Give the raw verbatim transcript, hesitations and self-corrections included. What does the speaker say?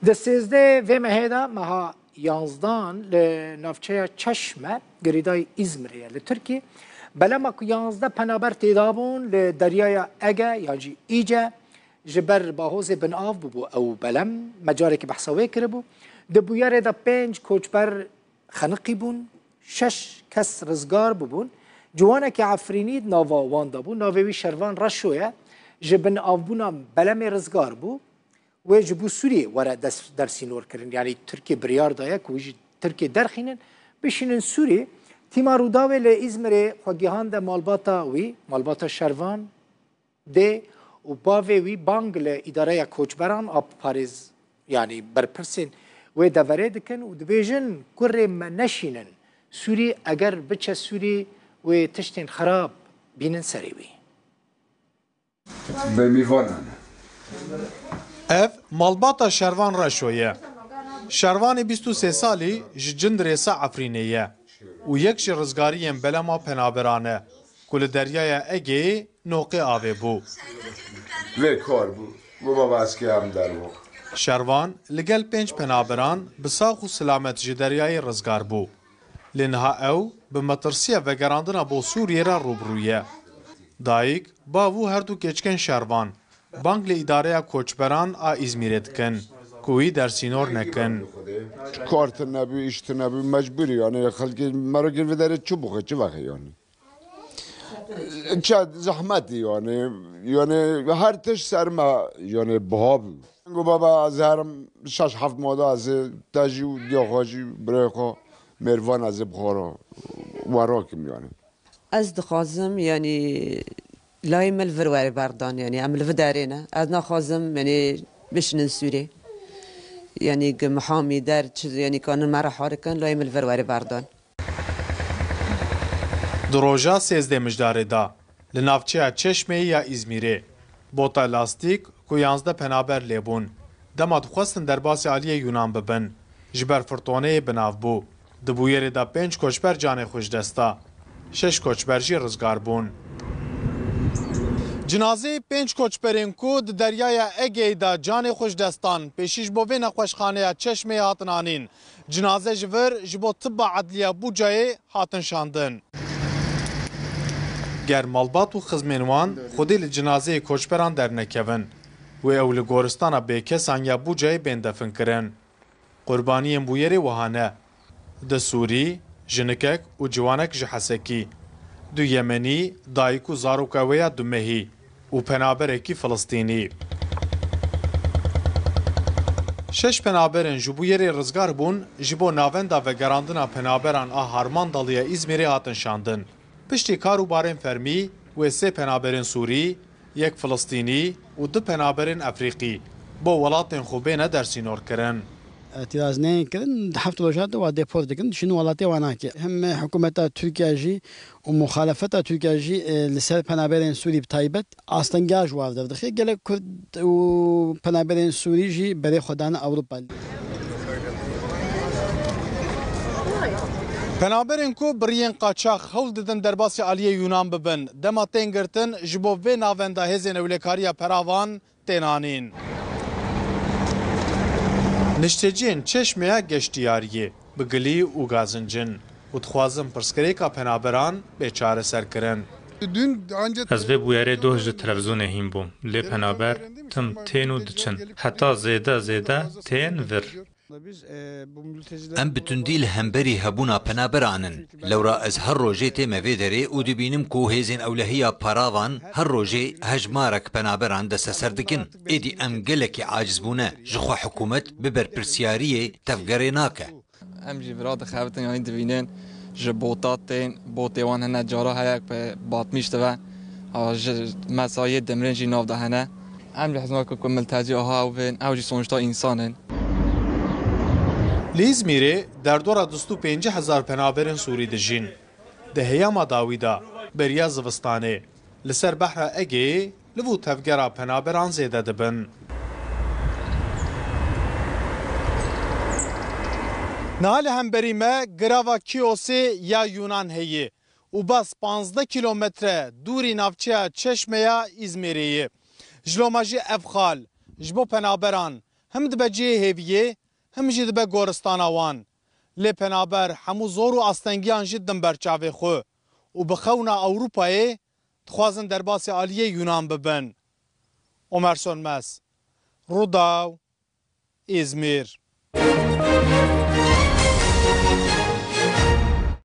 Di sêzdehê vê mehê de, meha yanzdan, li navçeya Çeşme, girêdayî Îzmirê ye li Tirkiyê. Belema ku yanzdeh penaber têda bûn li Deryaya Ege yan jî Îce, ji ber bahozê binav bûbû ew belem, me carekî behsa wê kiribû. Di bûyerê de pênc koçber xeniqî bûn, şeş kes rizgar bûbûn. Ciwanekî Efrînî di nava wan de bû, navê wî Şervan Reşo ye. Ji binavbûna belemê rizgar bû. Wê ji bo Sûriyê were des-, dersînorkirin. Yanî Tirkiye biryar daye ku wî ji Tirkiye derxînin, bişînin Sûriyê. Tîma Rûdawê li Îzmirê xwe gihande malbata wî, malbata Şervan dê û bavê wî bang li îdareya koçberan a parêz, yanî berpirsên wê deverê dikin û dibêjin, kurê me neşînin Sûrî, eger biçe Sûrî wê tiştên xirab bînin serê wî. Bêmîvanan e. Ev malbata Şervan Reşo ye. Şervanê bîst û sê salî ji Cindirêsa Efrînê ye û yek ji rizgariyên belema penaberan e ku li Deryaya Egeyê noqê avê bû. Vê kar bû. Bû baba eskê em dervo. Şervan li gel pênc penaberan bi sax û silamet ji deryayê rizgar bû. Lê niha ew bi metirsiya vegerandina bo Sûriyê re rûbirû ye. Dayik, bav û her du keçikên Şervan bang li îdareya koçberan a Îzmîrê dikin ku wî dersînor nekin. Kar tune bû, îş tune bû, mecbûrî yanî xelkê merokên vê derê çi bixwe, çi vexwe yanî. Çi zehmetî yanî, yanî her tişt ser me yanî biha bû. Go baba ez herim şeş heft mada ez ê te jî û diya xwe jî birayê xwe mêrvan ez ê bi xwe re wera kim yanî. Ez dixwazim, yanî, layê min li vir were berdan, yanî, em li vir derê ne. Ez naxwazim, yanî, bişînin Sûrê. Yanî, gi mihamî der, çi, yanî, kanin me re harikin, layê min li vir were berdan. Di roja sêzdeh Mijdarê de, li navçeya Çeşmeyê ya Îzmîrê, bota lastîk ku yanzdeh penaber lê bûn, dema dixwestin derbasî aliyê Yûnan bibin, ji ber firtoneyê binav bû. Di bûyerê de pênc koçber canê xwe ji dest da. Şeş koçber jî rizgar bûn. Cinazeyê pênc koçberên ku di Deryaya Egeyê de canê xwe ji dest dan, pêşî ji bo vê nexweşxaneya Çeşmeyê hatin anîn. Cinaze ji vir ji bo Tibba Edliya Bucayê hatin şandin. Ger malbat û xizmên wan xwedî li cinazeyê koçberan dernekevin, wê ew li goristana bêkesan ya Bucayê bên definkirin. Qurbaniyên bûyerê wiha ne: du Sûrî, jinikek û ciwanek ji Hesekî, du Yemenî, dayik û zaroka wê ya du mehî û penaberekî Filistînî. Şeş penaberên ji bûyerê rizgar bûn, ji bo Navenda Vegerandina Penaberan a Harmandaliya Îzmîrê hatin şandin. Piştî kar û barên fermî, wê sê penaberên Sûrî, yek Filistînî û du penaberên Efrîqî bo welatên xwe bêne dersînorkirin. Îtiraz neyên kirin, di heft roja de wa deport dikin, dişînin welatê wan nake. Hem hikûmeta Tirkiye jî û muxalefeta Tirkiye jî, e, li ser penaberên Sûrî bi taybet astengî ji wan derdixe. Gelek Kurd û penaberên Sûrî jî berê xwe dane Ewropa. Penaberên ku bi riyên qaçax hewl didin derbasî aliyê Yûnan bibin, dema tên girtin, ji bo vê navenda hêzên ewlekariya pera van tên anîn. Nişteciyên Çeşmeya Geştiyariyê bi gilî û gazinc in û dixwazin pirsgirêka penaberan bê çareserkirin. Ez vê bûyerê doh ji televîzyonê hîn bûm, lê penaber tim tên û diçin. Heta zêde zêde tên vir. Em bi tundî li hemberî hebûna penaberan in. Lewra ez her rojê tême vê derê û dibînim ku hêzên ewlehiya peravan her rojê hejmarek penaberan desteser dikin. Êdî em gelekî aciz bûne. Ji xwe hikûmet bi berpirsiyariyê tevgerê nake. Em jî vira dixebitin, yanî divînin ji bota tên, botê wan hene cara heye ku batmîş dibe. Ha, ji mesayê dimirin jî nav de hene. Em jî hizma ku, ku miltecî aha ew bên, ew jî sonuçta însan in. Li Îzmîrê derdora du sed û pêncî hezar penaberên Sûrî dijîn. Di heyama dawî de, beriya zivistanê, li ser behra Egeyê liv û tevgera penaberan zêde dibin. Niha li hemberî me girava Kiyosê ya Yûnan heye û bes panzdeh kîlometre dûrî navçeya Çeşmeya Îzmîrê ye. Ji loma jî ev xal ji bo penaberan him dibe cihê hêviyê, him jî dibe goristana wan. Lê penaber hemû zor û astengiyan jî didin ber çavê xwe û bi xewna Ewropayê dixwazin derbasî aliyê Yunan bibin. Omer Sönmez, Rûdaw, Îzmîr.